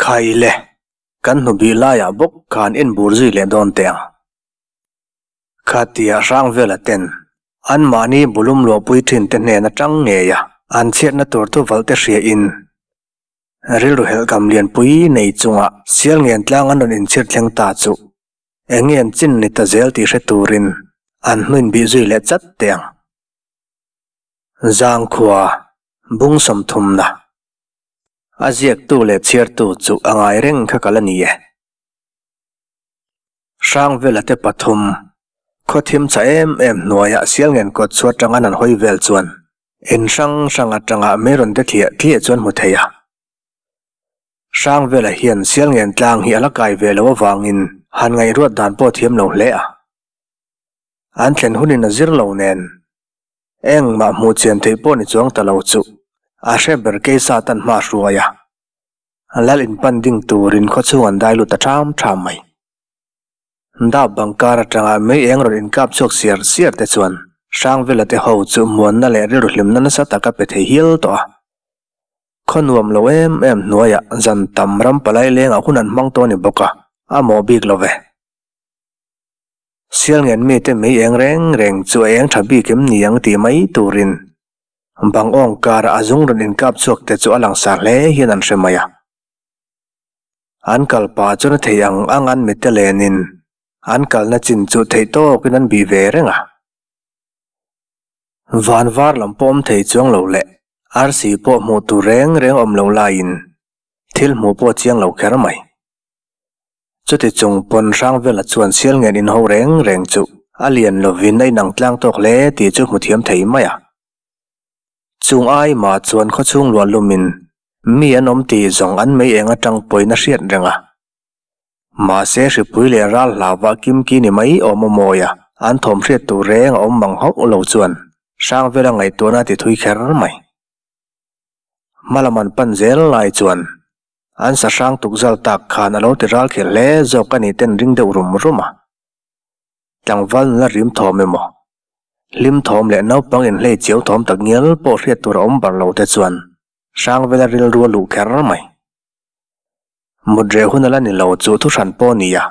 Khai le, kan hnubih laiah bawk khan inbur zui leh dawn teh ang. Khatia hrang vela ten anmahni bulum luahpui thin te hnen atang ngei a an chhiatna tur thu valh te hria in rilru helhkam lianpui nei chunga sial ngen tlang an rawn inchhir thleng ta chu eng nge an chin ni ta zel tih hre turin an hnuin bih zui leh chat teh ang. Zangkhua bung sawmthumna a ziaktu leh chhiartu chu a ngai reng kha ka la ni e. Hrangvela te pathum, khaw thim chha em em hnuaiah Sialngen kawt chhuat atanga an han hawi vel chuan in hrang hrang atanga mei rawn de thliah thliah chu an hmu thei a. Hrangvela hian Sialngen tlang hi a la kai ve lo avangin han ngaihruat dan pawh thiam lo hle a. An thlen hunin a zir lo nen engmah hmuh chian theih pawh ni chuang ta lo chu a hre ber keisa tan hma hruai a. Lal in pan ding turin khaw chhung an dai lut ta ṭham ṭham mai. Dap bang kar aṭanga mei eng rawn inkap chhuak siar siar te chuan Hrangvela te ho chu muanna leh rilru hlimna nasa tak a pe thei hial tawh a. Khaw nuam lo em em hnuaiah zan tam ram palai lengah hun an hmang tawh a ni bawk a, a mawh bik lo ve. Sialngen mite mei eng reng reng chu a eng ṭha bik em ni ang tih mai turin Bang awng kara a zung rawn inkap chhuak te chu a langsar hle hian an hre mai a. An kal pah chuan a thei ang ang an mite lenin an kalna chin chu theih tawkin an bih ve reng a. Van var lam pawh awm thei chuang lo leh arsi pawh hmuh tur reng reng awm lo laiin thil hmuh pawh chiang lo kher mai. Chuti chung pawn hrang vela chuan sial ngen inho reng reng chu a lian lovin a inang tlang tawk hle tih chu hmu thiam thei mai a. Chung ai mah chuan khawchhung luah lumin mi an awm tih zawng an mei eng atang pawhin a hriat reng a. Mahse hripui leh ral hlauhvah kimki ni mai awm a mawi a, an thawm hriat tur reng a awm mang hauh lo chuan hrang vela ngaihtuahna a ti thui kher mai. Hmalam an pan zel lai chuan An sa hrang tuk zal tak khan a lo ti ral khel hle zawk a nih ten ring deuh rum rum a. Tlangval nula rim thawm emaw, hlim thawm leh naupang inhlei chiau thawm tak ngial pawh hriat tur a awm bar lo te chuan Hrangvela rilru a luh kher mai. Mut reh hun a la ni lo chu thu hran pawh a ni a,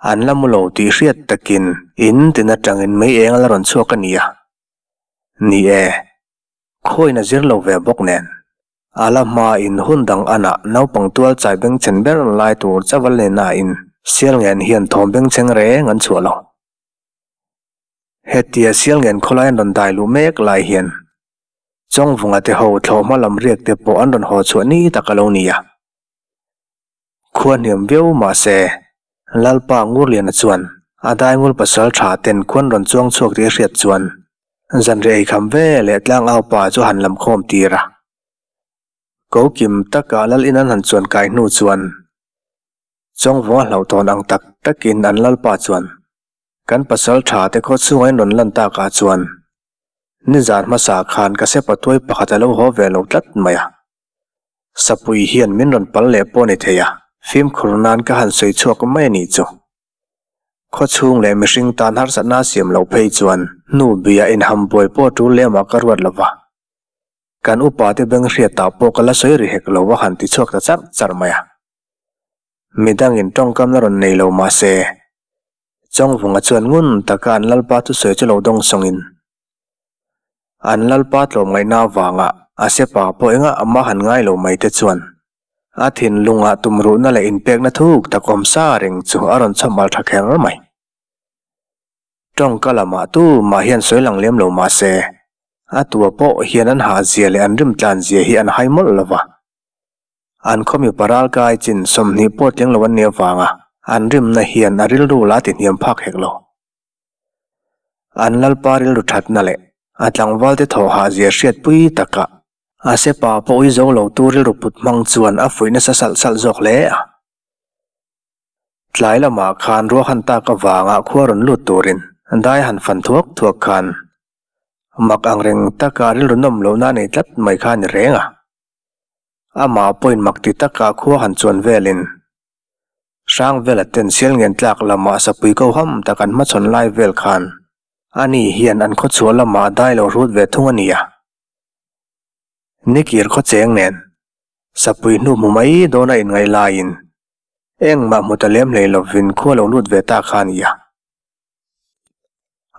an la mu lo tih hriat takin in tin atangin mei eng a la rawn chhuak a ni a. Ni e, khawiin a zir lo ve bawk nen. A la hma in hun dang anah naupang tual chai bengchhen ber lai tur chaval nena in Sialngen hian thawm bengchheng reng an chhuah lo. Hetia Sialngen khawlai an rawn dai luh mek lai hian Chawngvunga te ho thlawhhma lam riak te pawh an rawn haw chhuah ni tak a lo ni a. Khua hniam viau mahse Lalpa Ngurliana chuan a daingul pasal tha ten khuan rawn chuang chhuak tih a hriat chuan zanriah ei kham ve leh tlangau pa chu a han lam khawm tir a. Ko kim taka lal in an han chuan kai hnu chuan Chawngvunga hlauhthawn ang tak takin an Lalpa chuan kan pasal tha te khaw chhunga in rawn lan takah chuan nizan hmasa khan ka sepa tuai pakhat a lo haw ve lo tlat mai a. Sapui hian min rawn pal leh pawh a ni thei a, fimkhur nan ka han sawi chhuak mai a nih chu. Khawchhung leh mihring tan harsatna a siam loh phei chuan hnu bia inham buai pawh tul lemah ka ruat lo va. Kan upa te beng hriatah pawh ka la sawi ri hek lo a han ti chhuak ta charh charh mai a. Midangin tawngkamna rawn nei lo mah se, Chawngvunga chuan ngun taka an lalpa thusawi chu lo dawng sawngin, An lalpa tlawmngaihna avanga a sepa pawh engah amah han ngai lo mai te chuan a thinlungah tumruhna leh inpekna thuk tak awm sa reng chu a rawn chhawm al tha kher mai. Tawngka lamah tumah hian sawi lang lem lo mah se, a tua pawh hian an hahzia leh an rimtlan zia hi an hai mawlh lo va. An khaw mipa ralkai chin 20 pawh tling lo an nih avanga an rimna hian a rilru la ti hniam phak hek lo. An lalpa rilru thatna leh a tlangvalte thaw hah zia hriatpui takah a sepa pawh ui zo lo tu rilru put hmang chuan a fuih nasa salh salh zawk hle a. Tlai lamah khan ruahhan tak avanga khua rawn lut turin dai han fan thuak thuak khan mak angreng taka rilru nawm lohna a nei tlat mai kha a ni reng a. Amah pawhin mak ti taka khua han chuan velin Hrangvela ten Sialngen tlak lamah sapui ko ham tak an hmachhawn lai vel khan ani hian an khawchhuah lamah dai lo hrut ve thung a ni a. Nikir khawcheng nen. Sapui hnu hmu mai dawn a inngaih laiin engmah hmu ta lem hlei lovin khua lo lut ve ta kha a ni a.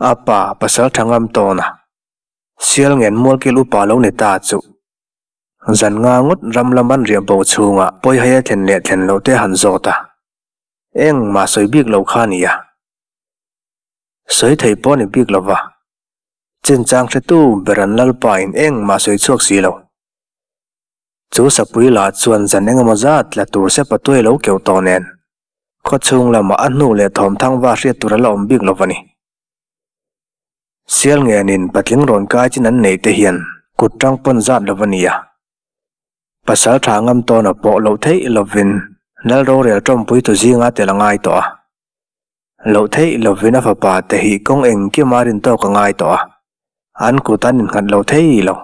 A pa pasal tha ngam tawn a, sial ngen mualkil upa lo ni ta chu zan nga ngawt ram lam an riah bo chhungah pawihaia thlen leh thlen loh te han zawt a, engmah sawi bik lo kha a ni a. Sawi thei pawh a ni bik lova, chinchang hretu ber an lalpa in engmah sawi chhuak si lo. Chu sapui lah chuan zan engemaw zat tla tur se patuai lo keuh tawh nen, khaw chhung lamah a hnu leh thawmthang va hriat tur a la awm bik lo va ni. Sial ngenin patling rawn kai chin an neih te hian kut tang pawn zat lo va nia. Pasal tha ngam tawna pawh loh theih lovin Lal rorel tawmpui tu zinga tel a ngai tawh a. Loh theih lovin a fapa te hi kawng engkima rin tawk a ngai tawh a, an kut an innghat lo thei lo.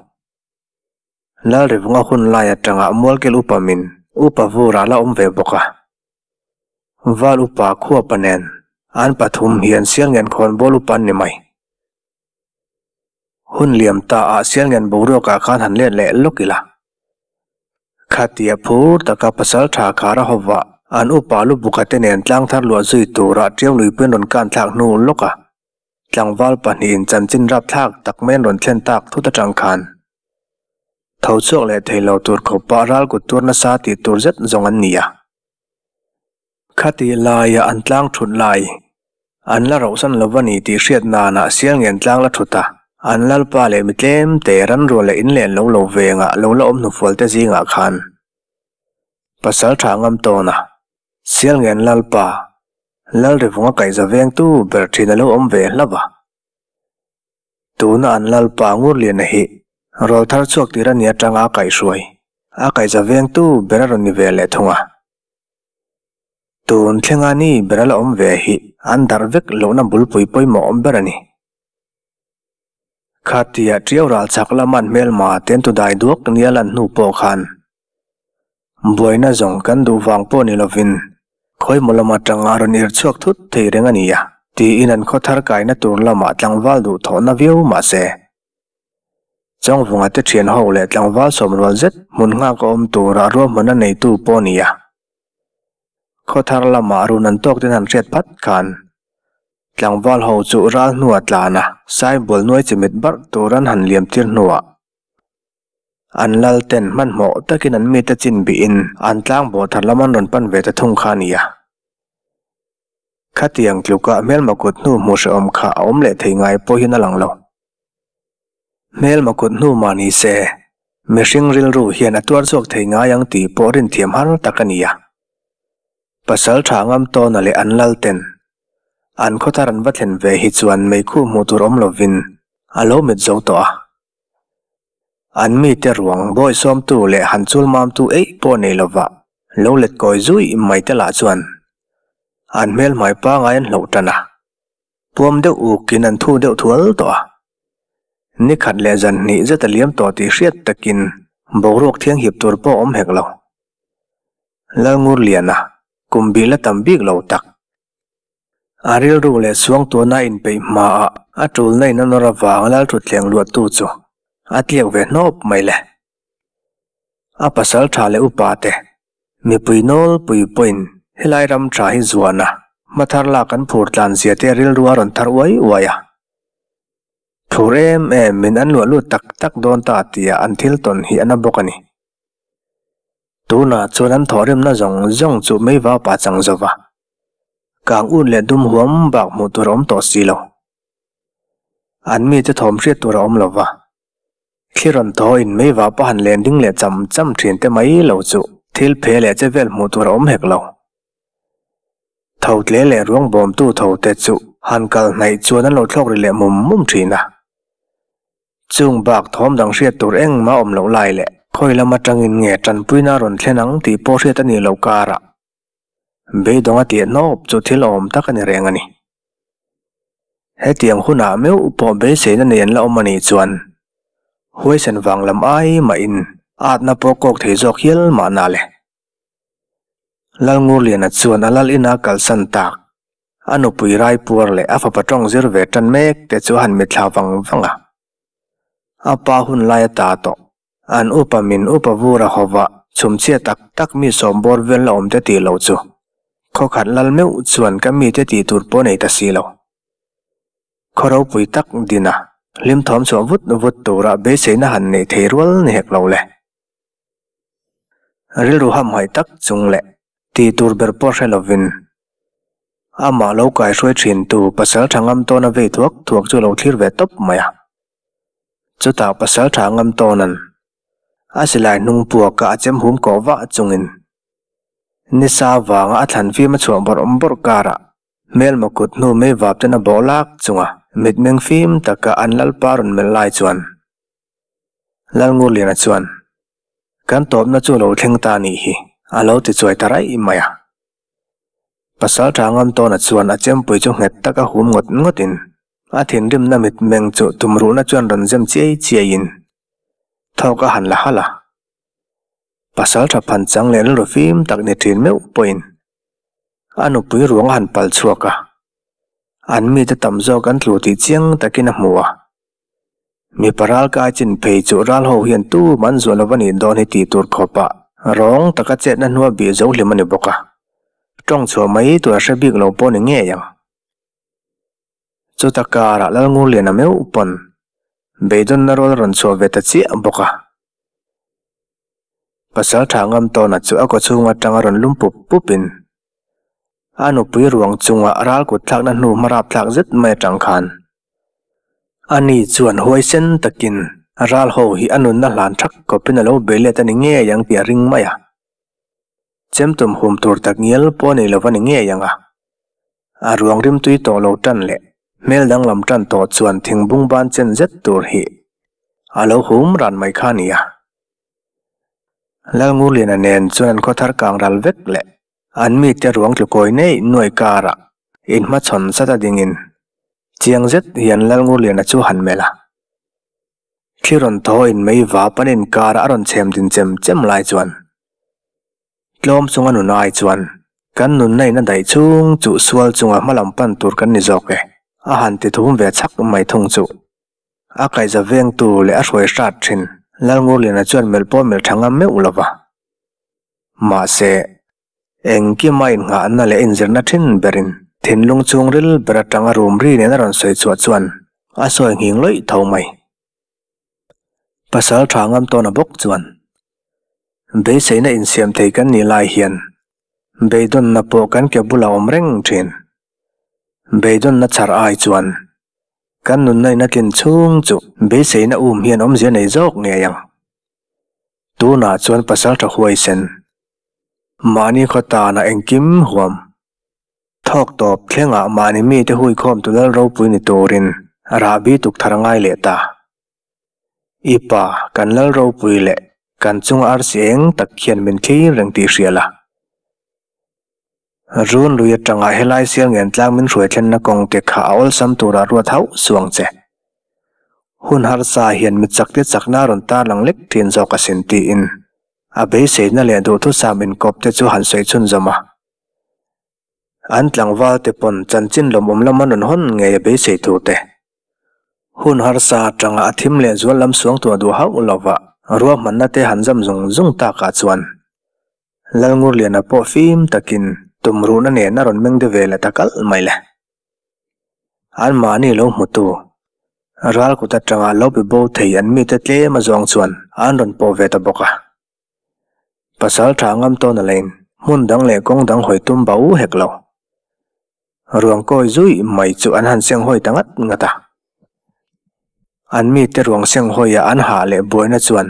Lalrivunga hun lai atanga Mualkel upa min upa vur a la awm ve bawk a. Val upa khuapa nen an pathum hian Sialngen khawnbawl upa an ni mai. Hun liam ta ah Sialngen boruakah khan han let leh lawk ila. Khatia phur taka pasal tha khar a hawvah an upa lubuka te nen tlang thar luah zui turah Tiau luipuiin rawn kan thlak hnu lawk a. Tlangval pahnihin chanchin rapthlak tak mai an rawn thlen tak thut atang khan tho chhuak leh thei lo tur khawpa ral kut tur nasa tih tur zet zawng an ni a. Khati laia an tlang thut lai an la rauhsan lo va ni tih hriat nanah Sialngen tlang la thut a, an lalpa leh mi tlem te ranrual leh in len lo lo vengah lo la awm hnufual te zingah khan pasal tha ngam tawn a, Sialngen lalpa Lalrivunga kaihza vengtu ber thin a lo awm ve hlauh a. Tuna an lalpa Ngurliana hi rawl thar chhuak tir a ni atanga a kaihhruai a kaihza vengtu ber a rawn ni ve leh thung a. Tun thlenga ni ber a la awm ve hi an darh vek lohna bulpui pawimawh awm ber a ni. Khatia Tiau ral chak lama an hmelma ten tu dai duak nia lan hnu pawh khan buaina zawng kan duh vang pawh ni lovin khawimaw lam atanga rawn ir chhuak thut thei reng a ni a tiin an khaw thar kaina tur lamah tlangval duh thawhna viau mahse Chawngvunga te thian ho leh tlangval sawmrual zet hmun nghak a awm tura ruahmanna neitu pawh a ni a. Khaw thar lamah run an tawk ten han hriat phat khan tlangval ho chu ral hnua tlan a, saibual nuai chimit barh tur an han liam tir hnuah an lal ten hmanhmawh takin an mite chin bihin an tlangbaw thar lam an rawn pan ve ta thung kha a ni a. Khatiang tluka hmelma kut hnu hmuh hrehawm kha a awm leh thei ngai pawh hian a lang lo. Hmelma kut hnu mah ni se, mihring rilru hian a tuar chhuak thei ngai ang tih pawh rinthiam har tak a ni a. Pasal tha ngam tawna leh an lal ten an khawthar an va thlen ve hi chuan meikhu hmuh tur awm lovin a lo mit zo tawh a. An mite ruang bawisawmtu leh han chul mamtu eih pawh nei lova lo let kawi zui mai te lah chuan an hmelhmai pangai an hloh tan a. Puam deuh ukin an thu deuh thual tawh a. Ni khat leh zan hnih zet a liam tawh tih hriat takin boruak thianghip tur pawh a awm hek lo. Lalngurliana, kum bih la tam bik lo tak. A rilru leh suangtuahna a inpeih hmaah a tulna in a nawr avang Lalthutthleng luahtu chu a tliak ve hnawp mai le. A pasal tha leh upa te Mipui nawlpui pawhin helai ram tha hi zuan a, hmathar lak an phur tlan zia te rilru a rawn thar uai uai a. Phur em em min an luah lut tak tak dawn ta tia an thil tawn hi a na bawk a ni. Tunah chuan an thawhrimna zawng zawng chu mei vapa chang zo va, kang ut leh dum huam bak hmuh tur a awm tawh si lo. An mite thawm hriat tur a awm lo va. Thli rawn thaw in mei vapa han len ding leh cham cham thin te mai lo chu thil phe leh che vel hmuh tur a awm hek lo. Tho tle leh ruang bawmtu tho te chu han kal hnaih chuan an lo thlawk ri leh mum mum thin a. Chung bak thawm dang hriat tur engmah awm loh lai leh khawi lam atangin nge tanpuina rawn thlen ang tih pawh hriat a nih loh karah beidawng a tih hnawp chu thil awm tak a ni reng a ni. Hetiang hunah meuh pawh beiseina nei an la awm a nih chuan huaisen vang lam ai mahin atna pawh kawk thei zawk hial mahna le. Lalngurliana chuan a lal ina kalsan tak, a nupui raipuar leh a fapa tawng zir ve tan mek te chu a han mitthla vang vang a. A pa hun lai a ta tawh. An upa min upa vur a hawva Chhumchhia tak tak mi sawmbawr vel la awm te tih loh chu khawkhat lal meuh chuan ka mite tih tur pawh nei ta si lo. Khaw ropui tak dina hlim thawm chhuah vut vut tura beiseina han neih thei rual ni hek lo le. Rilru hamhaih tak chung leh tih tur ber pawh hre lovin amah lo kaihruai thintu pasal tha ngam tawna vei thuak thuak chu a lo thlir ve tawp mai a. Chutah pasal tha ngam tawna'n a silai hnung puaka a chem hum kawh vah chungin nisa vanga a thlan fim a chhuah bawrh bawrh karah Hmelma kut hnu mei vap ten a bawh lak chunga mitmeng fim taka an lalpa rawn melh lai chuan Lalngurliana chuan, Kan tawpna chu lo thleng ta nih hi, a lo ti chuai ta raih mai a. Pasal tha ngam tawna chuan a chempui chu nghet taka hum ngawt ngawtin a thinrimna mitmeng chu tumruhna chuan rawn zem chiai chiaiin thawk a han la halh a. Pasal tha phan chang leh rilru fim tak ni thin meuh pawhin A nupui ruang a han pal chhuak a, an mite tam zawk an tlu tih chiang takin a hmu a. Mipa ral kai chin phei chu ral ho hian tu man zuah lo va nih dawn hi tih tur khawpah rawng taka chetna hnua bih zo hlim a ni bawk a, tawng chhuah mai tur a hre bik lo pawh ni ngei ang. Chuta karah Lalngurliana meuh pawn beidawnna rual a rawn chhuah ve ta chiah bawk a. Pasal tha ngam tawna chu a kawchhung atanga rawn lum pup pupin a nupui ruang chunga ral kut thlakna hnu hma rap thlak zet mai atang khan ani chuan huaisen takin ral ho hi a nunna hlan thak khawpin a lo bei let a ni ngei ang tih a ring mai a. Chemtum hum tur tak ngial pawh a nei lo va ni ngei ang a. A ruang rimtui tawh lo tan leh hmel danglam tan tawh chuan thingbung ban chen zet tur hi a lo hum ran mai kha a ni a. Lalngurliana nen chuan an khawthar kang ral vek leh an mite ruang tlu kawi neih nuai karah inhmachhawn zat a dingin chiang zet hian Lalngurliana chu han melh a. Thli rawn thaw in mei vap an inkarah a rawn chhem din chem chem lai chuan tlawm chunga nun ai chuan kan nunna in a daih chhung chu sual chunga hmalam pan tur kan ni zawk e a han ti thum ve chhak mai thung chu. A kaihza vengtu leh a hruai hrat thin Lalngurliana chuan melh pawh melh tha ngam meuh lo va. Mahse, engkima innghahna leh inzirna thin berin thinlung chhungril ber atanga rum ri nen a rawn sawi chhuah chuan a sawi nghing lawih tho mai. Pasal tha ngam tawna bawk chuan beiseina insiam thei kan nih lai hian beidawnna pawh kan ke bulah awm reng thin. Beidawnna chhar ai chuan Kan nunna in a tlin chhung chu beiseina um hian awmzia nei zawk ngei ang. Tunah chuan pasal tha huaisen. Mahni khaw tanah engkim huam. Thawk tawp thlengah mahni mite huikhawm tu lal ropui ni turin rahbi tuk thar a ngai leh ta. I pa, kan lal ropui leh kan chunga arsi eng tak khian min thlir reng tih hria la. Run lui atanga helai sial ngen tlang min hruai thlenna kawng te kha a awlsam tura ruat hauh suang che. Hun harsa hian mi chakte chakna a rawn tarlang lek thin zawk asin tiin a beiseina leh duhthusam inkawp te chu han sawi chhunzawm a. An tlangval te pawn chanchin lawmawm lam an rawn hawn ngei a beisei tur te. Hun harsa atanga a thim leh zual lam suang tuah duh hauh lova ruahmanna te han zam zung zung takah chuan Lalngurliana pawh fim takin tumruhna nen a rawn meng de ve leh ta kalh mai le. Anmahni lo hmutu, ral kut atanga lo be bo thei an mite tlem a zawng chuan an rawn pawh ve ta bawk a. Pasal tha ngam tawn a lein hmun dang leh kawng dang hawi tum bau hek lo. Ruang kawi zui mai chu an han seng hawi ta ngat ngat a. An mite ruang seng hawia an hah leh buaina chuan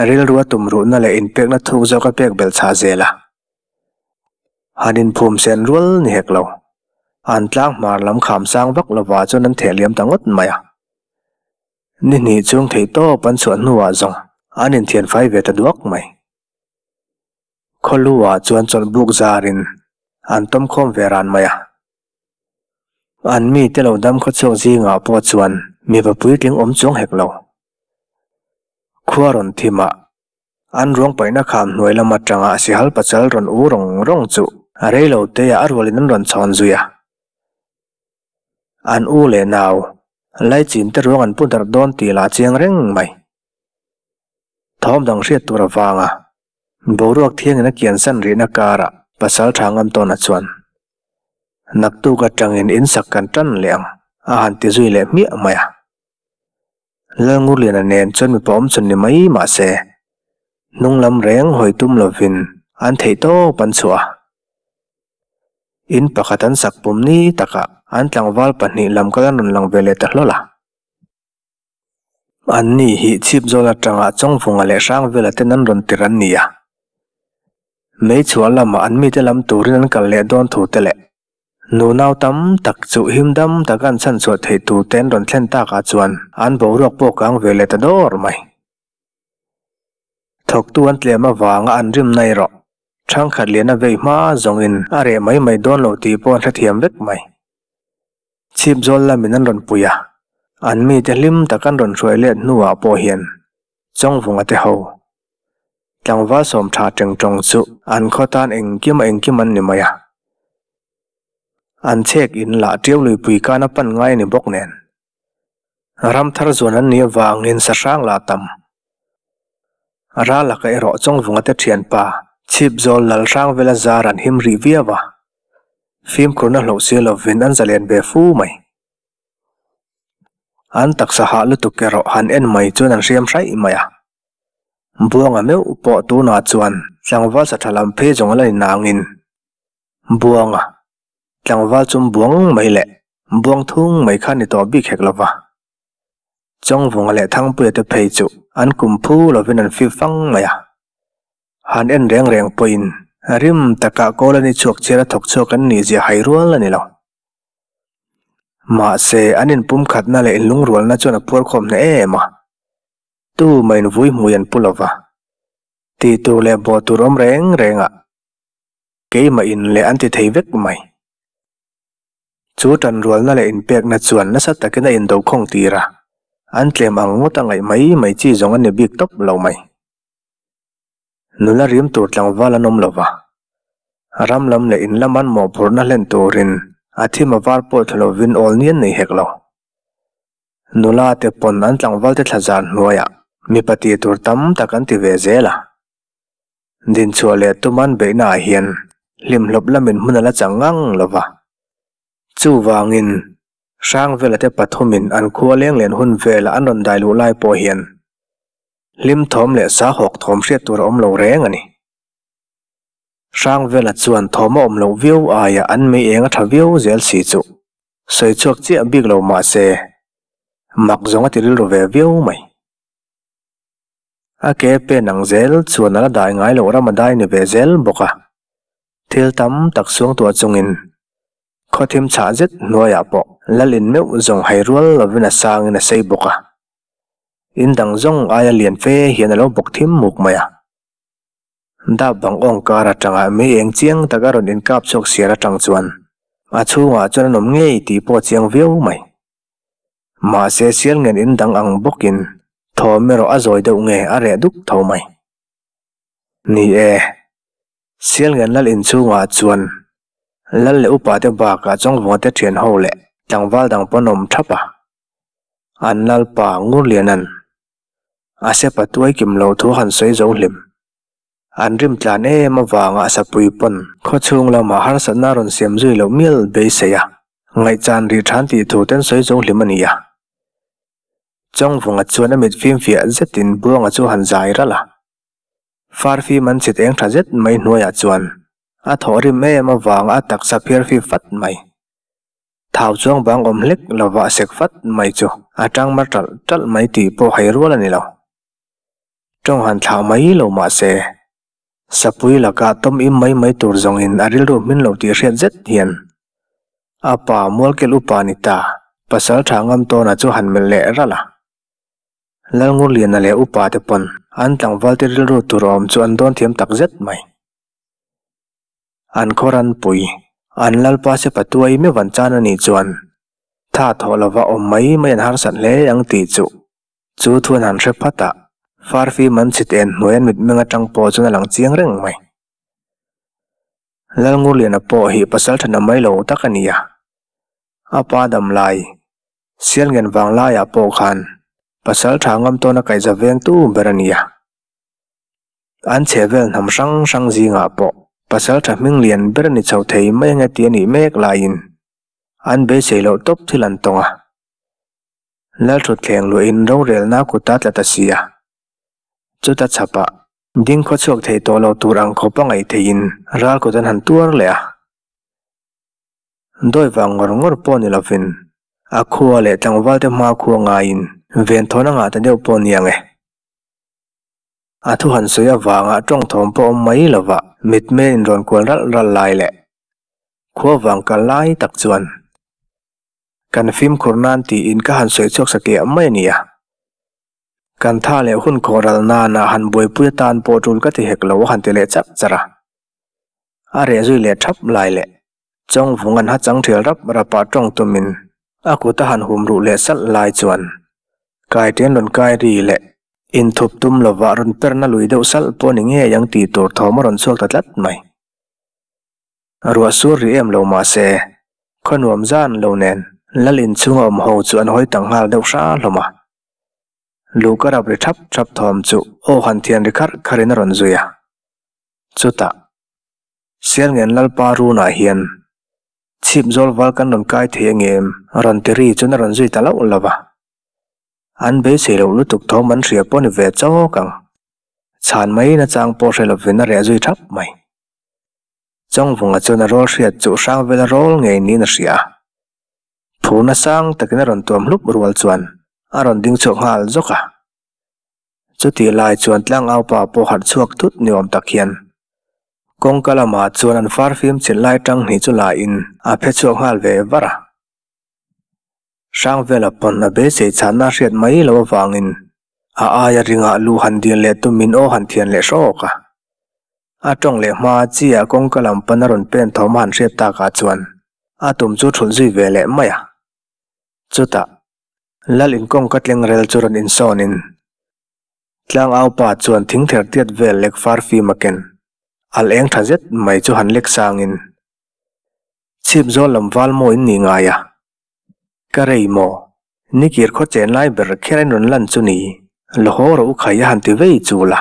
rilru a tumruhna leh inpekna thuk zawk a pek belh chhah zel a. Han inphum sen rual ni hek lo. An tlang hmar lam kham sang vak lova chuan an theh liam ta ngawt mai a. Ni hnih chung theih tawp an chhuah hnuah zawng an inthian fai ve ta duak mai. Khawluah chuan chawlhbuk zarin an tawm khawm ve ran mai a. An mite lo dam khawchhuak zingah pawh chuan mipa puitling awm chuang hek lo. Khua rawn thimah an ruang paihna kham hnuai lam atanga sihal pachal rawn u rawng rawng chu a rei lo teah a rualin an rawn chhawn zui a. An u leh nau laichin te ruang an pu darh dawn tih lah chiang reng mai. Thawm dang hriat tur avanga. Boruak thiangin a kiansan rihna karah Pasalṭha Ngamtawna chuan, Naktuk aṭangin in sak kan ṭan leh ang, a han ti zui leh hmiah mai a. Lalngurliana nen chuan mipa awm chhun ni mai mah se, hnung lam reng hawi tum lovin an theih tawp an chhuah a. In pakhat an sak pum ni takah an tlangval pahnih lam kal an rawn lang ve leh ta hlawl a. Anni hi chhipzawl atanga Chawngvunga leh Hrangvela ten an rawn tir an ni a. Mei chhuah lamah an mite lam turin an kal leh dawn thu te leh nunau tam tak chu him dam taka an chhanchhuah theih tur te an rawn thlen takah chuan an boruak pawh kang ve leh ta dawr mai. Thawktu an tlem avanga an rim na erawh thangkhat lian a vei hma zawngin a reh mai mai dawn lo tih pawh an hrethiam vek mai. Chhipzawl lamin an rawn pui a, an mite hlim tak an rawn hruai let hnuah pawh hian Chawngvunga te ho tlangval sawm tha teng tawng chu an khaw tan engkim a engkim an ni mai a. An chhek in lah ṭiau luipui kan a pan ngai a ni bawk nen. Ram thar zuan an nih avangin sahrang lah tam. Ral laka erawh Chawngvunga te thianpa Chhipzawl Lalhrangvela zar an him rih viau a. Fimkhurna hloh si lovin an zalen ve fu mai. An taksa hah lutuk erawh han en mai chuan an hriam hraih mai a. Buanga meuh pawh tunah chuan tlangval sa tha lam phei zawng a la ni nangin Buanga tlangval chum buang mai leh buang thung mai kha ni tawh bik hek lova. Chawngvunga leh Thangpuia te phei chu an kum phu lovin an fip fang mai a. Han en reng reng pawhin rim takah kawl a ni chhuak chiar a thawk chhuak an nih zia hai rual a ni lo. Mahse, an inpumkhatna leh inlungrualna chuan a phuarkhawm hneh em a. Tu mah invui hmui an pu lo va. Tih tur leh bawh tur awm reng rengah keimah in leh an ti thei vek mai. Chu tanrualna leh inpekna chuan nasa takin a indokhawng tir a, an tlem ang ngawt a ngaih mai mai chi zawng a ni bik tawp lo mai. Nula rim tur tlangval an awm lo va, ram lam leh in lam an mawhphurhna hlen turin a thim a var pawh thla lovin awl ni an nei hek lo. Nula te pawn an tlangval te thla zar hnuaiah mipa tih tur tam tak an ti ve zel a. Dinchhuah leh tuman beihnaah hian hlimhlawp lamin hmun a la chang ngang lo va. Chuvangin, Hrangvela te pathumin an khua leng len hun vela an rawn dai luh lai pawh hian Hlim thawm leh sa hawk thawm hriat tur a awm lo reng a ni. Hrangvela chuan thawm a awm loh viau aia an mei eng a tha viau zel si chu sawi chhuak chiah bik lo mah se mak zawng a ti rilru ve viau mai. A ke pen ang zel chuan a la dai ngai loh ram a dai ni ve zel bawk a, thil tam tak suangtuah chungin khawthim chhah zet hnuaiah pawh lalin meuh zawng hai rual lovin a sangin a sei bawk a. In dang zawng aia lian fe hian a lo bawk thim muk mai a. Dap bang awng kar atanga mei eng chiang tak a rawn inkap chhuak siar atang chuan a chhungah chuan an awm ngei tih pawh a chiang viau mai. Mahse sial ngen in dang ang bawkin thawm erawh a zawi deuh nge a reh duk tho mai. Ni e, sial ngen lal inchhungah chuan lal leh upa te bakah chawngvunga te thian ho leh tlangval dang pawn awm thap a. An Lalpa Ngurliana'n a sepa tuai kim lo thu han sawi zo hlim. An rim tlan em avanga a sapui pawn khawchhung lamah harsatna a rawn siam zui loh mial beisei a, ngaihchan rih than tih thu ten sawi zo hlim a ni a. Chawngvunga chuan a mit fimfiah zetin Buanga chu han zai ralh a. Farfim an chhit eng tha zet mai hnuaiah chuan a thawh rim em avanga a taksa phiar fip fat mai. Thau chuang bang awm hlek lova a sek fat mai chu a tang mar ṭalh ṭalh mai tih pawh hai rual a ni lo. Ṭawng han thlah mai lo mah se, Sapui lakah tawm im mai mai tur zawngin a rilru hmin lo tih hriat zet hian a pa Mualkel upa ni ta pasal ṭha ngam tawna chu han melh leh ralh a. Lalngurliana leh upa te pawn an tlangvalte rilru tur awm chu an dawn thiam tak zet mai. An khawranpui, an lalpa se patuai meuh an chan a nih chuan tha thawh lova awm mai mai an harsat hle ang tih chu chu thu an han hre phat a, farfim an chhit en hnuai an mitmeng atang pawh chuan a lang chiang reng mai. Lalngurliana pawh hi pasal tha na mai lo tak a ni a, a pa dam lai, Sialngen vang laiah pawh khan pasal tha ngam tawna kaihza vengtu ber a ni a. An chhehvel hnam hrang hrang zingah pawh pasalṭha hming lian ber a ni chho thei mai ange tih a nih mek laiin an beisei loh tawp thil an tawng a. Lalṭhutthleng luahin rorelna kut a tla ta si a. Chuta chhapah ding khaw chhuak thei tawh lo tur ang khawp a ngaih theihin ral kut an han tuar leh a. Dawi vang ngawr ngawr pawh ni lovin a khua leh tlangvalte hma khua ngaiin venthawn a ngah ta deuh pawh ni ang e. A thu han sawi avanga tawng thawm pawh awm mai lova mitmel inrawn kual ralh ralh lai leh khua vang kal lai tak chuan kan fimkhur nan tiin ka han sawi chhuak satliah mai a ni a. Kan tha leh hun khawh ral nana han buaipui atan pawh tul ka ti hek lo a han ti leh charh charh a. A reh zui leh thap lai leh Chawngvung an ha chang thial rap rap ah tawng tumin a kut a han hum ruh leh salh lai chuan Kaitian rawn kai ri leh inthup tum lovah rawn perna lui deuh salh pawh ni ngei ang tih tur thawm a rawn chhuak ta tlat mai. Ruah sur ri em lo mah se, khaw nuam zan lo nen lal inchhunga awm ho chu an hawi tang nghal deuh hra hlawm a. Luh ka rap ri thap thap thawm chu aw han thian ri kharh kharhin a rawn zui a. Chutah, Sialngen Lalpa runah hian chhip zawl val kan rawn kai thei angem rawn ti ri chuan a rawn zui ta loh lo va. An beisei loh lutuk thawm an hria pawh ni ve chawk ang. Chhan mai nachang pawh hre lovin a reh zui thap mai. Chawngvunga chuan a rawl hriat chu Hrangvela rawl ngei niin a hria a. Phurna sang takin a rawn tuam hlup rual chuan a rawn ding chhuak nghal zawk a. Chutih lai chuan tlangaupa pawh harh chhuak thut ni awm tak hian kawngka lamah chuan an far fim chilh lai tang hnih chu la in a phe chhuak nghal ve var a. Hrangvela pawn a beisei chhanna hriat mai loh avangin a aia ringah lu han dil leh tumin aw han thian leh hrawk a. A tawng leh hma chiah kawngka lam pan a rawn pen thawm a han hriat takah chuan a tum chu thulh zui ve leh mai a. Chutah Lal inkawngka tleng rel chu rawn insawnin Tlangaupa chuan thingther tiat vel lek far fim a ken al eng tha zet mai chu han lek sangin chhip zawl lam val maw in nih ngai a. Ka rei maw? Nikir khaw chen lai ber kher in rawn lan chu ni, la haw rawh u khai a han ti vei chul a.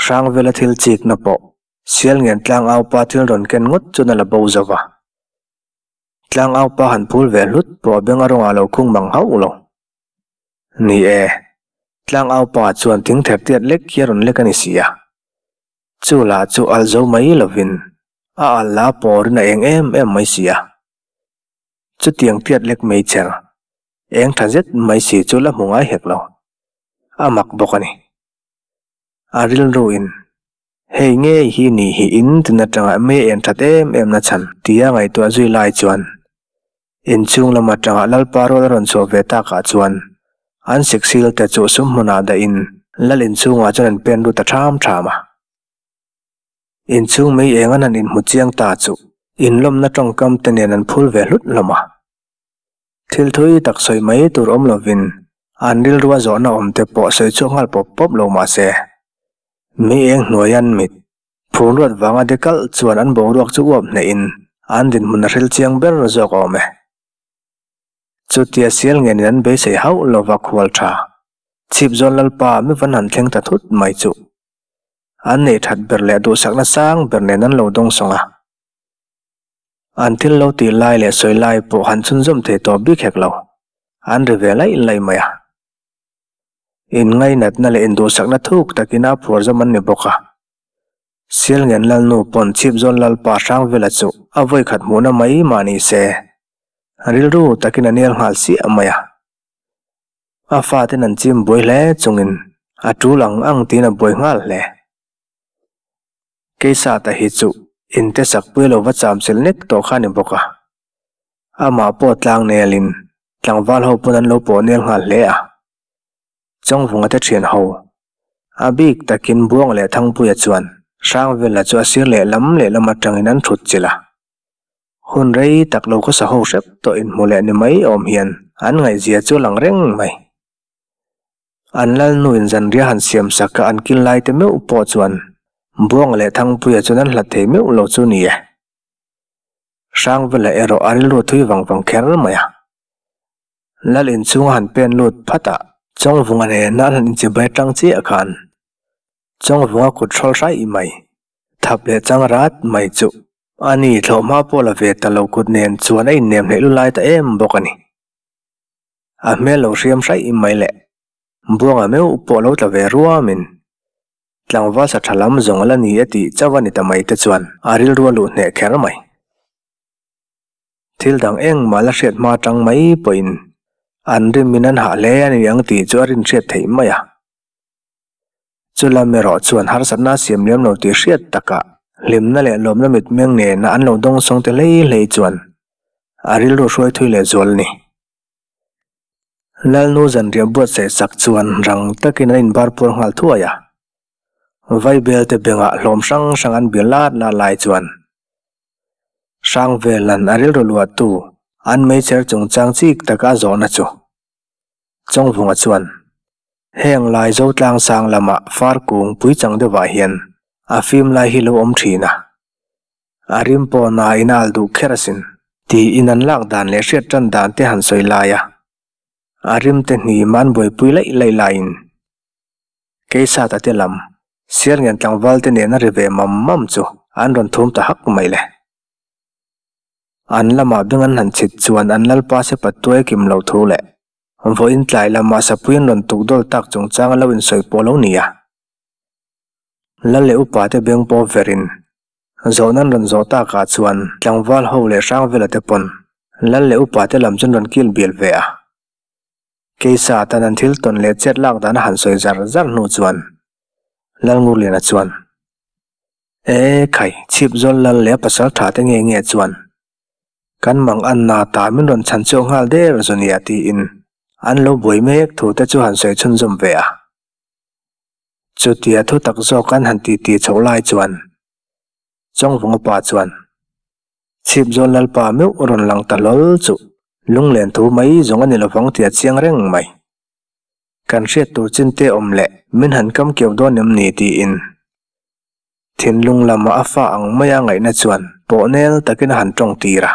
Hrangvela thil chikna pawh Sialngen tlangaupa thil rawn ken ngawt chuan a la bo zo va. Tlangaupa han phul ve hlut pawh a beng a rawngah lo khung mang hauh lo. Ni e, tlangaupa chuan thingther tiat lek hi a rawn lek a ni si a. Chu lah chu al zo mai lovin a al la pawrin a eng em em mai si a. Chutiang tiat lek mai cher, eng tha zet mai si chu la hmu ngai hek lo. A mak bawk a ni. A rilruin, Hei ngei hi ni hi in tin atanga mei en that em em na chhan tia ngaihtuah zui lai chuan inchhung lam atanga Lalpa rual a rawn chhuah ve takah chuan an siksil te chu sum hmunah dahin Lal inchhungah chuan an pen lut ta ṭham ṭham a. Inchhung mei eng an han inhmu chiang ta chu inlawmna tawngkam te nen an phul ve hlut hlawm a. Thil thui tak sawi mai tur awm lovin an rilrua zawhna awm te pawh sawi chhuak nghal pawp pawp lo mah se, mi eng hnuai an mit phur luat vanga de kalh chuan an boruak chu uap hnehin an dinhmun a hril chiang ber zawk awm e. Chutia sial ngenin an beisei hauh lova khual tha chhip zawn Lalpa mi van han thleng ta thut mai chu an neih that ber leh duhsakna sang ber nen an lo dawngsawng a. An thil lo tih lai leh sawi lai pawh han chhunzawm thei tawh bik hek lo, an ri ve laih laih mai a. Inngainatna leh induhsakna thuk takin a phuar zawm an ni bawk a. Sialngen Lalnu pawn Chhipzawn Lalpa Hrangvela chu a vawikhat hmuhna mai mah ni se, rilru takin a nel nghal siah mai a. A faten an chim buai hle chungin a tul ang ang tiin a buai nghal hle. Keisata hi chu inte sakpui lo va chamchil nek tawh kha a ni bawk a. Amah pawh tlang nelin tlangval ho pawn an lo pawh nel nghal hle a. Chawngvunga te thian ho a bik takin Buang leh Thangpuia chuan Hrangvela chu a sir leh lam leh lam atangin an thut chilh a. Hun rei tak lo khawsa ho hrep tawh inhmu leh ni mai awm hian an ngaihzia chu a lang reng mai. An lalnuin zanriah han siam sak a an kil lai te meuh pawh chuan Buanga leh Thangpuia chuan an hlat thei meuh lo chu ni e. Hrangvela erawh a rilru thui vang vang kher mai a. Lal inchhunga han pen lut phat a, Chawngvunga nena an han inchibai tang chiah khan. Chawngvunga kut hrawl hraih mai, thap leh chang rat mai chu a ni thlawhhma pawh la ve ta lo kut nen chuan a innem hleih lu lai ta em bawk a ni. A hmel lo hriam hraih mai leh Buanga meuh pawh lo tla ve ruamin tlangval sa tha lam zawng a la ni e tih chauh a ni ta mai te chuan a rilru a luh hneh kher mai. Thil dang engmah la hriat hma tang mai pawhin an rimin an hah hle a ni ang tih chu a rinhriat theih mai a. Chulam erawh chuan harsatna a siam liam lo tih hriat takah hlimna leh lawmna mitmeng nena an lo dawngsawng te hlei hlei chuan a rilru hruai thui leh zual a ni. Lalnu zanriah buatsaih sak chuan rang takin an inbar puar nghal thuai a. Vaibel te bengah hlawm hrang hrang an bia lat lat lai chuan Hrangvelan a rilru luahtu an meichher chungchang chik taka a zawhna chu Chawngvunga chuan heng lai Zotlang sang lamah far kung puichang deuhah hian a fim lai hi lo awm thin a. A rim pawh na in a al duh kher asin. Tiin an lak dan leh hriat tan dan te han sawi lai a, a rim te hnim an buaipui laih laih laiin Keisata te lam Sialngen tlangval te nen a ri ve mam mam chu an rawn thum ta hak mai le. An lamah beng an han chhit chuan an lalpa se patuai kim lo thu leh vawiin tlai lamah sapui an rawn tuk dawl tak chungchang a lo insawi pawh lo nia. Lal leh upa te beng pawh verin Zawhna an rawn zawh takah chuan tlangval ho leh Hrangvela te pawn lal leh upa te lam chu an rawn kil bial ve a. Keisa tan an thil tawn leh chet lak dan a han sawi zar zar hnu chuan Lalngurliana chuan, E khai, Chhipzawl lal leh a pasal tha te nge nge chuan kan mang anna ta min rawn chhan chhuak nghal der zu nia tiin an lo buai mek thu te chu han sawi chhunzawm ve a. Chutia thu tak zawk an han titi chhoh lai chuan Chawngvunga pa chuan Chhipzawl Lalpa meuh rawn lang ta hlawl chu lunglen thu mai zawng a ni lovang tih a chiang reng mai. Kan hriat tur chin te awm leh min han kam keuh dawn em ni tiin thinlung lama a fa ang maia ngaihna chuan pawhnel takin a han tawng tir a.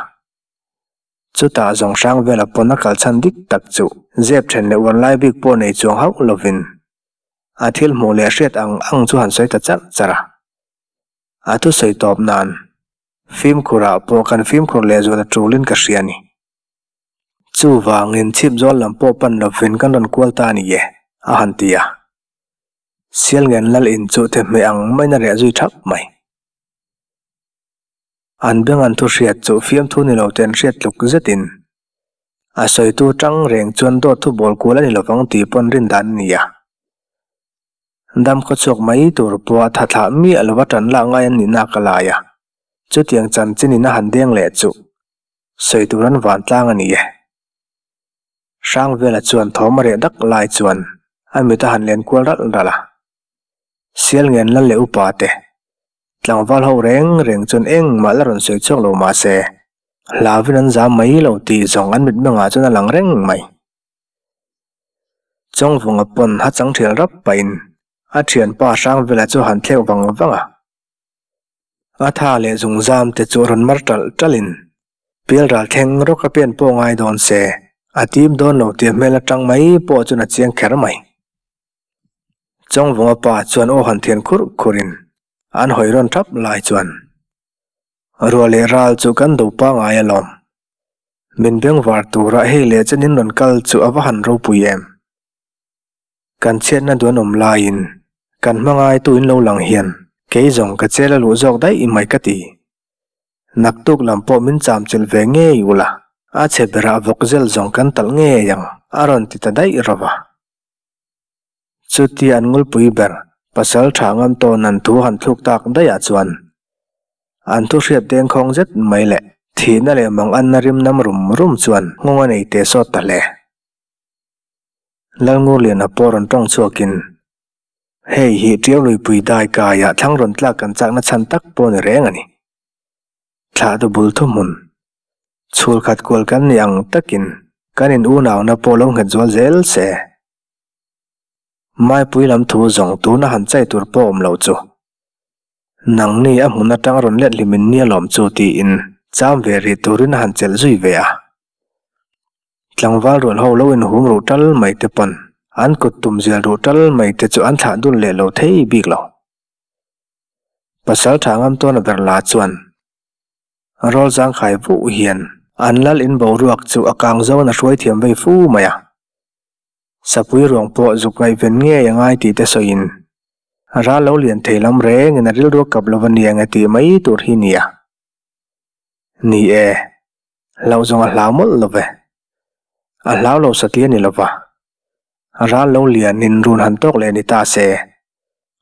Chutah zawng hrang vela pawn a kal chhan dik tak chu zep then leh uar lai bik pawh nei chuang hauh lovin a thil hmuh leh hriat ang ang chu han sawi ta charh charh a. A thusawi tawp nan fimkhurah pawh kan fimkhur leh zual a tulin ka hria a ni. Chuvangin chhipzawl lam pawh pan lovin kan rawn kual ta a ni e, a han ti a. Sialngen lal in chu thehmeh ang maiin a reh zui thap mai. An beng an thu hriat chu fiamthu ni lo te an hriat tluk zetin a sawitu tang reng chuan dawt thu bawl kual a ni lovang tih pawn rin dan a ni a. Dam khaw chhuak mai tur pawha tha thlah miah lova tan lak ngai an nihna ka lai a, chutiang chanchinin a han deng leh chu sawi tur an vantlang a ni e. Hrangvela chuan thawm a reh dak lai chuan a mit a han len kual ralh ralh a. Sialngen lal leh upa te Tlangval ho reng reng chuan engmah la rawn sawi chhuak lo mah se, hlauvin an zam mai lo tih zawng an mitmengah chuan a lang reng mai. Chawngvunga pawn ha chang thial rap pahin a thianpa Hrangvela chu han thlek vang vang a. A tha leh zungzam te chu rawn mar ṭalh ṭalhin pialral thleng rawk a pen pawh ngai dawn se, a tim dawn lo tih a hmel aṭang mai pawh chuan a chiang kher mai. Chawngvunga pa chuan aw han thian khurh khurhin an hawi rawn thap lai chuan ruah leh ral chu kan do pangai alawm. Min bengvar tura hei leh chen in rawn kal chu a va han ropui em. Kan chhiatna duan awm laiin kan hmangaitu in lo lang hian kei zawng ka chel a luh zawk daih mai ka ti. Naktuk lam pawh min cham chilh ve ngei ula, a chhe berah vawk zel zawng kan talh ngei ang a rawn ti ta daih rawh a. Chutia an ngulpui ber pasal tha ngam tawn an thu han thluk tak daihah chuan an thu hriat dengkhawng zet mai leh thihna leh mang anna rim nam rum rum chuan nghawng a nei teh sawt ta hle. Lalngurliana pawh rawn tawng chhuakin, Hei hi Tiaunuipui dai kaiah thlang rawn tlak kan chakna chhan tak pawh ni reng a ni. Thlah tu bul thuhmun chhul khat kual kan ni ang takin kan in unauna pawh lo nghet zual zel se. Maipui lam thu zawng tuna han chai tur pawh awm lo chu. Nangni a hmun atang rawn let hlimin nia lawm chu tiin cham ve rih turin a han chelh zui ve a. Tlangval rual ho lo inhum ruh tal mai te pawn an kut tum zial ruh tal mai te chu an thlah dun leh lo thei bik lo. Pasalṭha Ngamtawna ber la chuan rawl zangkhai vuh hian an lal in boruak chu a kang zawn a hruai thiam vei fu mai a. Sapui ruang pawh zuk ngaihven ngei a ngai tih te sawiin ral lo lian thei lam rengin a rilru a kap lo va nia nge tih mai tur hi nia. Ni e, hlauh zawng a hlau mawlh lo ve. A hlau lo satli a ni lo va. Ral lo lianin run han tawk leh ni ta se,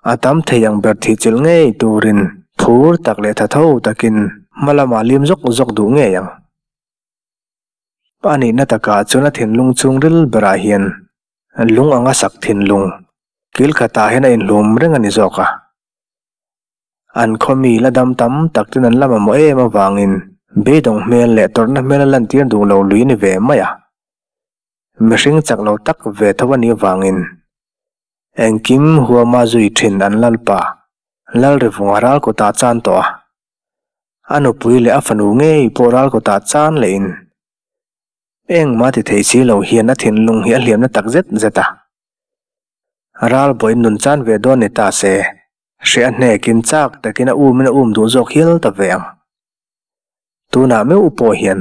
a tam thei ang ber thih chilh ngei turin phur tak leh tha tho takin hma lamah lim zawk zawk duh ngei ang. A nihna takah chuan a thinlung chhungril berah hian lung anga sak thinlung kil khatah hian a inhlum reng a ni zawk a. An khaw mi la dam tam tak ten an la mamawh em avangin beidawng hmel leh tawrhna hmel a lantir duh lo lui a ni ve mai a. Mihring chak lo tak ve tho a nih avangin engkim huama zui thin an lalpa Lalrivunga ral kutah chan tawh a. A nupui leh a fanu ngei pawh ral kutah chan lehin engmah ti thei si lo hian a thinlung hi a hliamna tak zet zet a. Ral bawiin nun chan ve dawn ni ta se, hre a hnekin chak takin a umin a um duh zawk hial ta ve ang. Tunah meuh pawh hian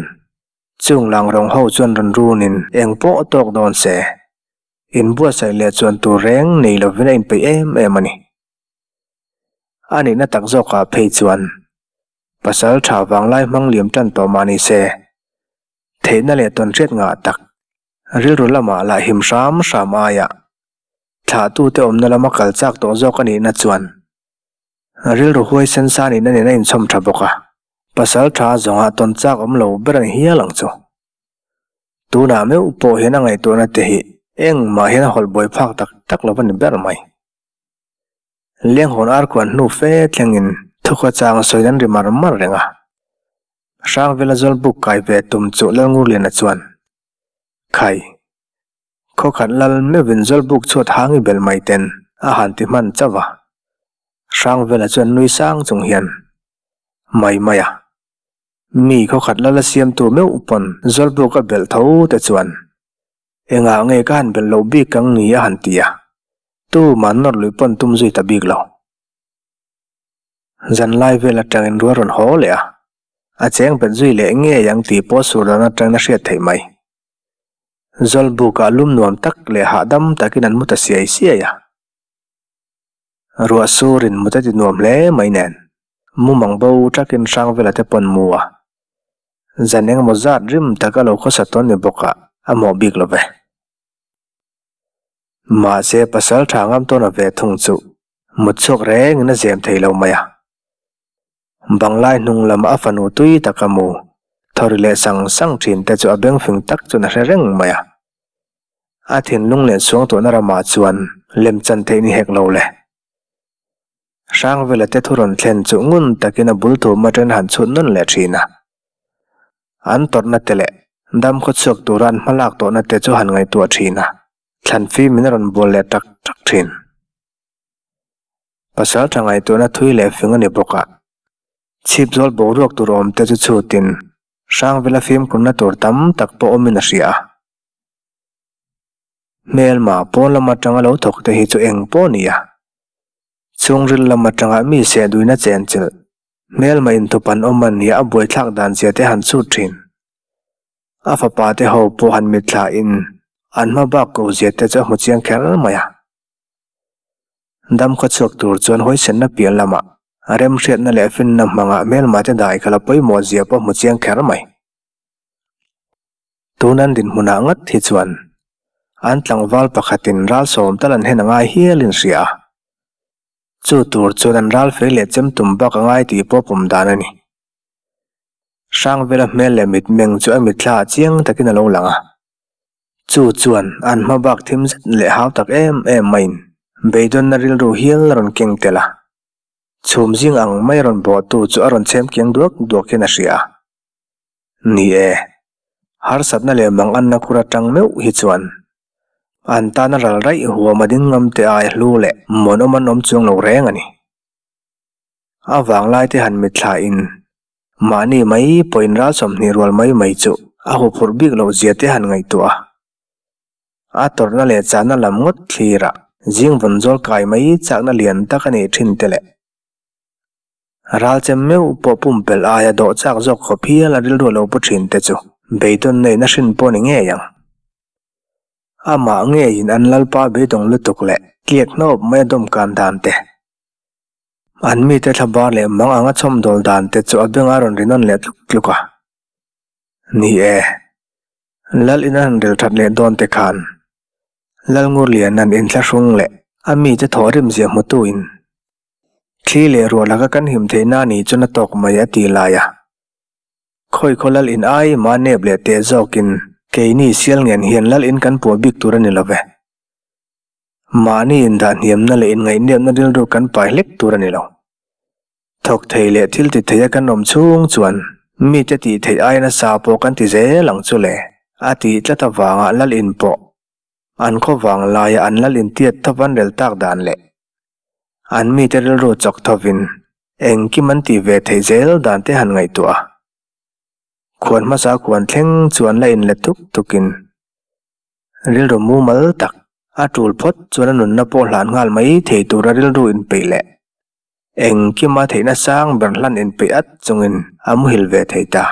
chung lang rawng ho chuan rawn runin eng pawh tawk dawn se, inbuatsaih leh chuan tur reng nei lovin a inpeih em em a ni. A nihna tak zawkah phei chuan pasal tha vanglai hmang liam tan tawh mah ni se, theihna leh tawnhriat ngah tak rilru lamah lah him hram hram aia thlahtute awmna lama kal chak tawh zawk a nihna chuan rilru huaisen sa nihna nen a inchhawm tha bawk a, pasal tha zawngah tawn chak awm lo ber a ni hial ang chu. Tunah meuh pawh hian a ngaihtuahna te hi engmah hian a hawlh buai phak tak tak lo a ni ber mai. Lenghawn ar kuan hnu fe thlengin thukha chang sawi an ri mar mar reng a. Hrangvela Zawlbuk kai ve tum chu Lalngurliana chuan, Khai, khawkhat lal meuhin Zawlbuk chhuat hang i bel mai ten a han ti hman chauh a. Hrangvela chuan nui sang chung hian, Mai mai a, mi khawkhat lal a siamtu meuh pawn Zawlbuk a belh tho te chuan Engah nge ka han belh loh bik ang ni a han ti a, tuman nawr lui pawn tum zui ta bik lo. Zanlai vel atangin rual rawn haw leh a, a cheng bet zui leh ngei ang tih pawh sur dan atangin a hriat theih mai. Zawlbukah lum nuam tak leh hahdam takin an mu ta siai siai a. Ruah surin mut a ti nuam hle mai nen, mumang bo takin Hrangvela te pawn mu a. Zan engemaw zat rim taka lo khawsa tawn ni bawkah a mawh bik lo ve. Mahse pasal tha ngam tawn a ve thung chu mut chhuak rengin a zem thei lo mai a. Banglai hnung lam a fanu tui taka mu thawri leh sang sang thin te chu a bengfing tak chuan a hre reng mai a. A thinlung leh suangtuahna ramah chuan lemchan theih ni hek lo le. Hrangvela te thu rawn thlen chu ngun takin a bul thum atangin han chhut nawn leh thin a. An tawrhna te leh dam khawchhuak tura an hmalak tawhna te chu han ngaihtuah thin a, thlan fimin a rawn bual leh tak tak thin. Pasal tha ngaihtuahna thui leh fing a ni bawk a, chhip zawl boruak tur awm te chu chhutin Hrangvela fimkhurna tur tam tak pawh awmin a hria a. Hmelma pawn lam atanga lo thawk te hi chu eng pawh a ni a. Chhungril lam atanga mi sehduina chenchilh, hmelma inthup an awm a nia a buaithlak dan zia te han chhut thin. A fapa te ho pawh han mitthla in an hma bak ko zia te chu a hmu chiang kher mai a. Dam khaw chhuak tur chuan hawisenna piah lamah remhriatna leh finna hmanga hmelma te dai kha la pawimawh zia pawh hmu chiang kher mai. Tun an dinhmunah ngat hi chuan an tlangval pakhatin ral sawm tal an hen a ngai hialin hria a, chu tur chuan an ral fei leh chem tum bak a ngai tih pawh pawm dan a ni. Hrangvela hmel leh mitmeng chu a mitthla ah chiang takin a lo lang a, chu chuan an hma bak thim zet leh hau tak em em maiin beidawnna rilru hial a rawn keng tel a, chhum zing ang mai a rawn bawhtu chu a rawn chhem kiang duak duak hian a hria a. Ni e, harsatna leh manganna khur atang meuh hi chuan an tana ral raih huam a ding ngam te ai hlu leh muanawm an awm chuang lo reng a ni. A vanglai te han mitthla in mahni mai pawhin ral 20 rual mai mai chu a huphurh bik loh zia te han ngaihtuah a. A tawrhna leh chahna lam ngawt thlirah zing vawn zawl kai mai chakna lian tak a neih thin te leh. Ralchem meuh pawh pumpelh aia dawh chak zawk khawp hial a rilru a lo pu thin te chu beidawn neihna hrin pawh ni ngei ang. Amah ngeiin an lalpa beidawng lutuk leh tliak hnawp mai a dawmkan dan te, an mite thlabar leh mang anga chhawmdawl dan te chu a benga rawn ri nawn leh tluk tluk a. Ni e, Lal in a han rel that leh dawn te khan Lal Ngurliana'n inthlahrung leh a mite thawhrim zia hmutu in thli leh ruah laka kan him theihna a nih chuan a tawk mai a ti lai a. Khawi khaw Lal in ai mah nep leh teh zawkin keini sial ngen hian Lal in kan puah bik tur a ni lo ve. Mahni indah hniamna leh inngaihniapna rilru kan pai hlek tur a ni lo. Thawk thei leh thil ti thei a kan awm chhung chuan mite tih theih aia nasa pawh kan ti zel ang chu le, a tih tlat avanga lal in pawh an khaw vang laia an lal in tiat thawp an rel tak dan leh an mite rilru chawk thawvin engkim an tih ve theih zel dan te han ngaihtuah a. Khuan hmasa khuan thleng chu an la inlet tuk tukin rilru mumal tak a tul phawt chuan a nunna pawh hlan nghal mai thei tura rilru inpeih leh Engkima theihna sang ber hlan inpeih at chungin a muhil ve thei ta.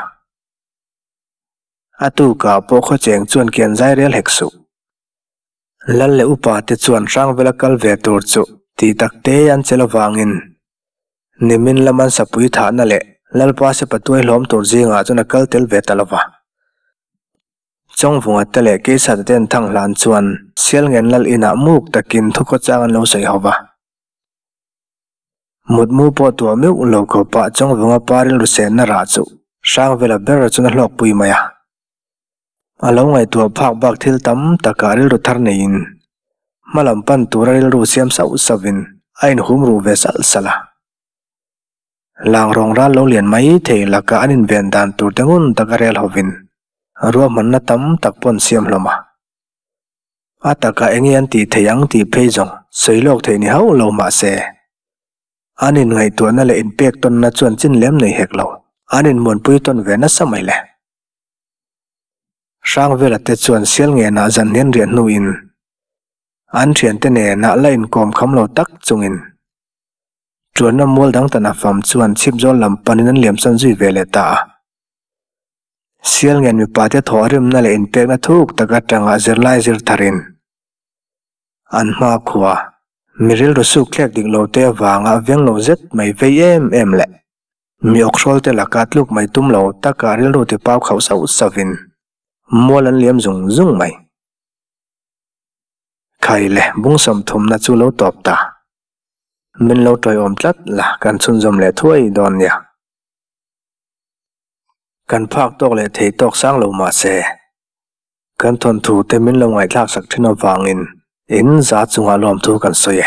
A tukah pawh khawcheng chuan kian zai rel hek suh. Lal leh upa te chuan Hrangvela kal ve tur chu tih tak te an chelh avangin nimin laman sapui thahna leh Lalpa sepa tuai hlawm tur zingah chuan a kal tel ve ta lova. Chawngvunga te leh Keisate ten thang hlan chuan Sialngen Lal inah muk takin thukhawchang an lo sawi ho va. Mutmu pawh tuah meuh lo khawpah Chawngvunga pa rilru senna rah chu Hrangvela ber chuan a hlawkpui mai a. A lo ngaihtuah phak bak thil tam takah rilru thar neiin hmalam pan tura rilru siam sauh sauhin a inhum ruh ve salh salh a. Lang rawng ral lo lian mai thei laka an inven dan tur te ngun taka rel hovin ruahmanna tam tak pawh an siam hlawm a. A taka enge an tih theih ang tih phei zawng sawi lawk theih ni hauh lo mah se, an inngaihtuahna leh inpek tawnna chuan chin lem nei hek lo, an inmuanpui tawn ve nasa mai le. Hrangvela te chuan sial ngenah zan hnen riah hnuin an thiante nenah la inkawm kham lo tak chungin tuanna mual dang tan a fam chuan chhipzawl lam panin an liamsan zui ve leh ta a. Sialngen mipate thawhrimna leh inpekna thuk tak atanga zirlai zir tharin an hmakhua mi rilru suk thlek dik lo te avanga veng lo zet mai vei em em leh mi awkhrawl te laka tluk mai tum lo taka rilru ti pau khauh sauh sauhin mual an liam zung zung mai. Khai le bung sawmthumna chu lo tawp ta. Min lo tawiawm tlat la kan chhunzawm leh thuai dawn nia. Kan phak tawk leh thei tawk sang lo mah se, kan thawnthu te min lo ngaihthlak sak thin avangin in za chungah lawmthu kan sawi e.